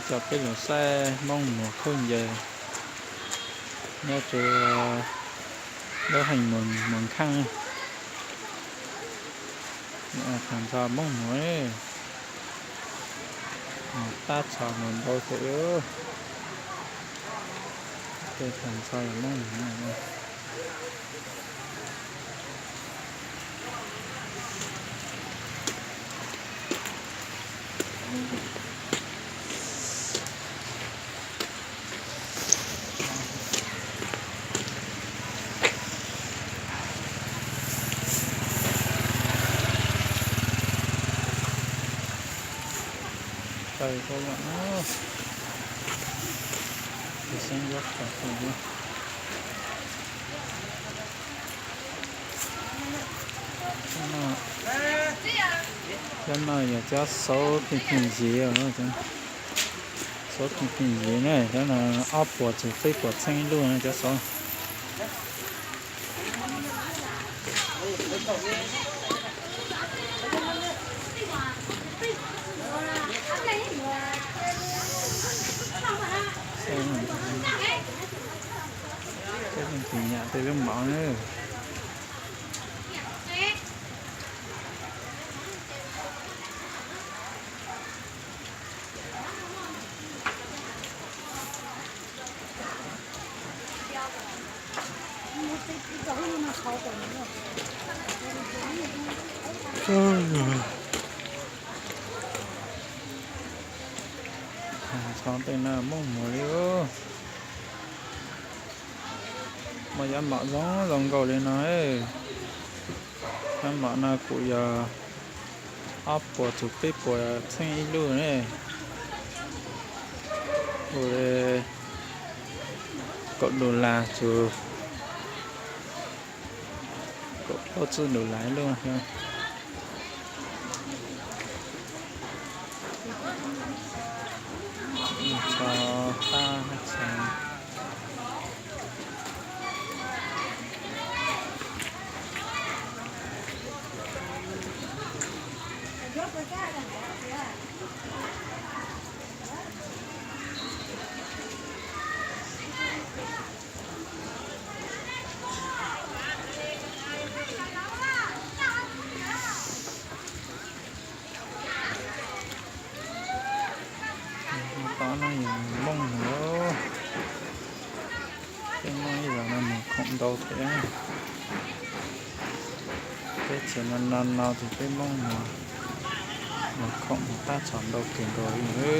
Coj peb los saib Hmoob Muas khaub ncaws nyob rau lub heej Muas Kheej. Tag nrho Hmoob Muas, tab txhom mus ntau thiab. Tej tag nrho yog Hmoob Muas. Taw koj los, xeeb yob qhov tus. Cov no yog cov xauv pheej pheej zim, xauv pheej pheej zim na, cov no ob puas txug peb puas txheeb ib lub na cov xauv. Peb leej twg nyam tej lub mov na. Txog tej no Hmoob Muas li. Muaj yav mom zoo zoo nkauj li no. Yav mom no kuj yog ob puas txug peb puas txheeb ib lub ne. Kuj li kaum dollar txug kaum plaub txwb dollar ib lub. Txog tab txog. Tod no yog Hmoob Muas. Peb Hmoob ib zaug no mus khoom ntau thiab. Teb chaws no no no ces peb Hmoob Muas mus khoom mus tab txhom ntau kawg nkaus li.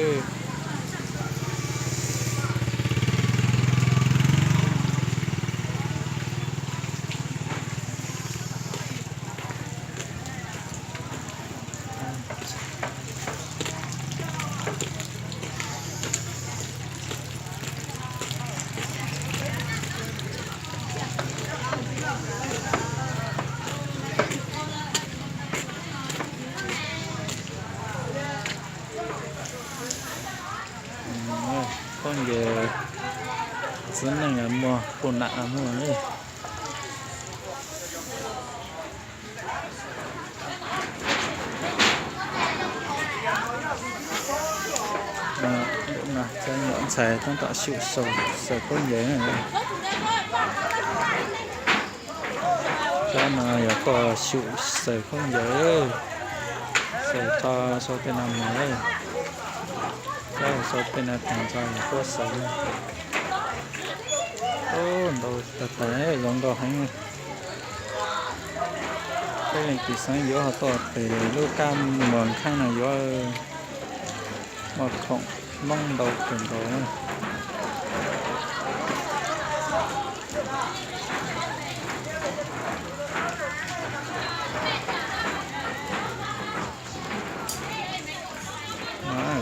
Khaub ncaws txiv neej muag, puj nam muag li. Cov nyuam ntxhais tab tom xyum xaws khaub ncaws. Cov no yog tuaj xyum xaws khaub ncaws, xaws tau sau tej no mus. Cov sau tej no tag nrho yog tuaj xaws. Ntau tag tag, zoo nkauj heev. Peb leej twg xeev yuav ho tuaj pem lub kab Muas Kheej no yuav muaj khoom Hmoob ntau kawg nkaus.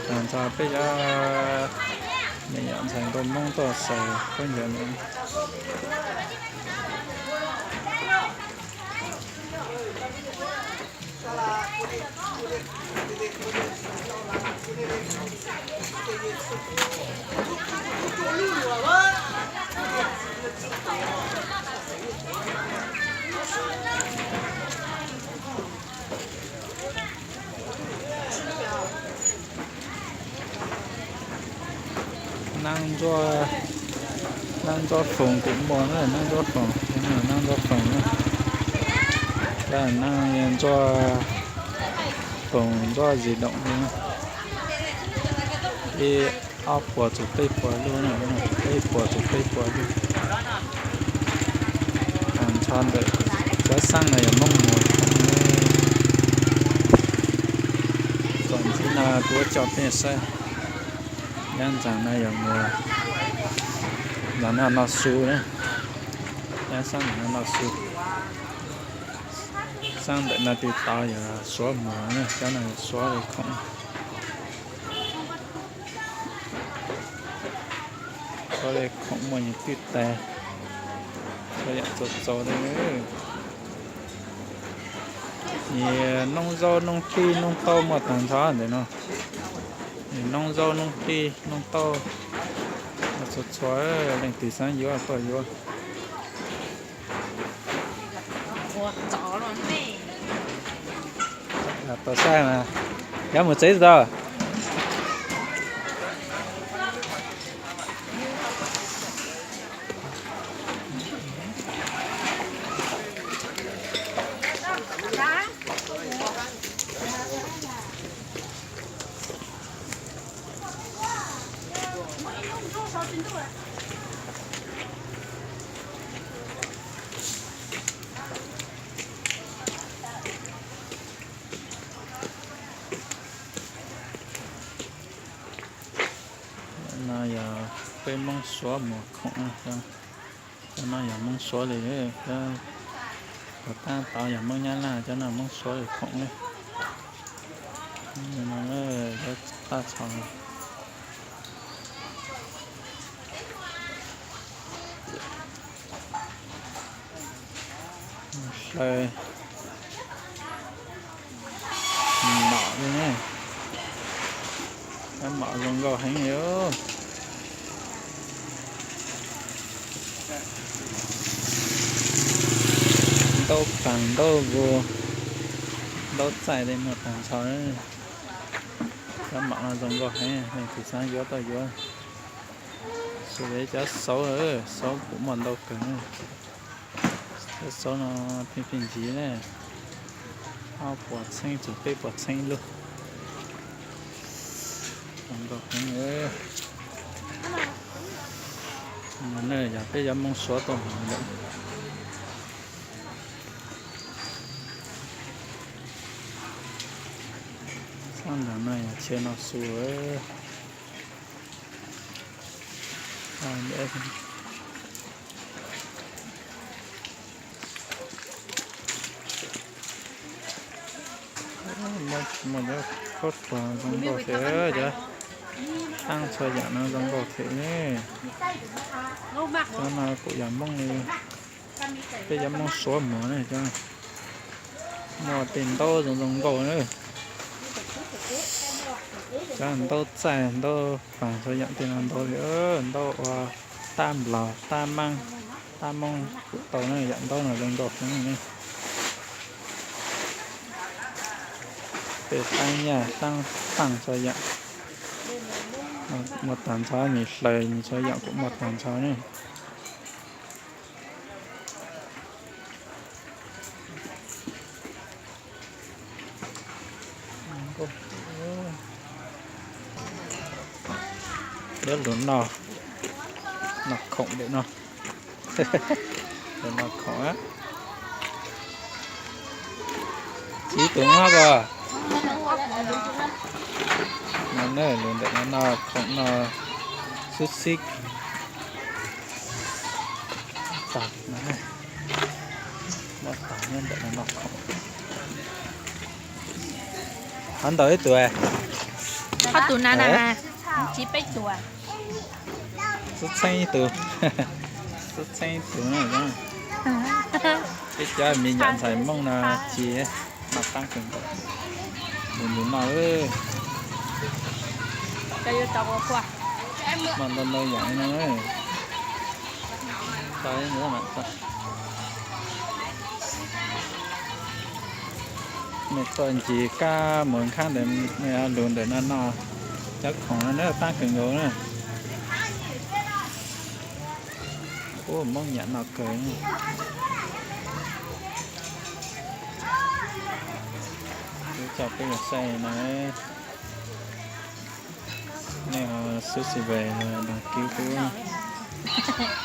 Tag nrho peb cov me nyuam ntxhais nkauj Hmoob tuaj xaws khaub ncaws no. Ntsuab, nab ntsuab foom kuj muaj na, nab ntsuab foom, nab ntsuab foom na. Cov no yog ntsuab foom ntsuab di doom li na. Ib ob puas txug peb puas lub na, peb puas txug peb puas lub. Tag nrho ntawm cov xab no yog Moob Muas. Tom ntej no kuv coj peb saib, yav ntxag no yog Muas, ntxag no Noj Su na, yav xab ntawm no Noj Su. Xab ntawm no tis tod yog Suav Muas na, cov no yog Suav li khoom. Suav li khoom muaj yus twj tag, txhua yam txaus txaus li. Nws noob zaub noob qij noob taub muaj tag nrho ntawm no. Nws noob zaub noob qij noob taub txhua txhua, leej twg xav yuav tuaj yuav. Tau saib mas, yuav mus tsev tau. No yog peb Moob Suav muag khoom, cov no yog Moob Suav li, cov tab tom yog Moob Nyab Laj, cov no Moob Suav li khoom li. No lawv tab tom hlaws mom li ne, mom zoo nkauj heev li. Ntaub qaag, ntaub vus, ntaub txaij li muaj tag nrho. Cov mom no zoo nkauj heev, leej twg xav yuav tuaj yuav. Xws li cov xauv, xauv kuj muaj ntau kawg. Cov xauv no pheej pheej ntxiv ne, ob puas txheeb txug peb puas txheeb lub. Zoo nkauj heev. No yog peb cov Moob Suav tuaj mus lawm. Sab nraud no yog chaw Noj Su. Muaj cov khaub hlab zoo nkauj thiab, cov taab txhua yam no zoo nkauj thiab ne. Cov no kuj yog Moob li, peb cov Moob Suav muag ne, cov muaj tej ntaub zoo zoo nkauj na. Cov ntaub txaij, ntaub paag txhua yam tej no ntau li, ntaub ua tab nplog, tab maab, tab moob kuj tau na, yam ntaub no zoo nkauj heev ne. Tej taab nyaj, taab paaj txhua yam muaj tag nrho, nws hlaws nws txhua yam kuj muaj tag nrho ne. Yuav lug noj, noj khoom ntawm no. Lug noj khoom. Ib tug nyob ko. No ne, lug ntawm no noj khoom, noj xub xib. Muab tag nyob ntawm no noj khoom. Qhov ntau ib tug? Qhov tus na na, tsis peb tug. Xub txheeb ib tug, xub txheeb ib tug na. Peb cov me nyuam ntxhais Moob no ci noj qaab kawg nkaus. Mus ntug noj, muaj ntau ntau yam no. Mej tuaj ncig kab mus khaab ntawm, lug ntawm no noj cov khoom no na, qaab kawg nkaus na. Ub, Hmoob nyiam noj kawg. Kuv coj peb los saib no, nej ho subscribe los đăng ký kuv.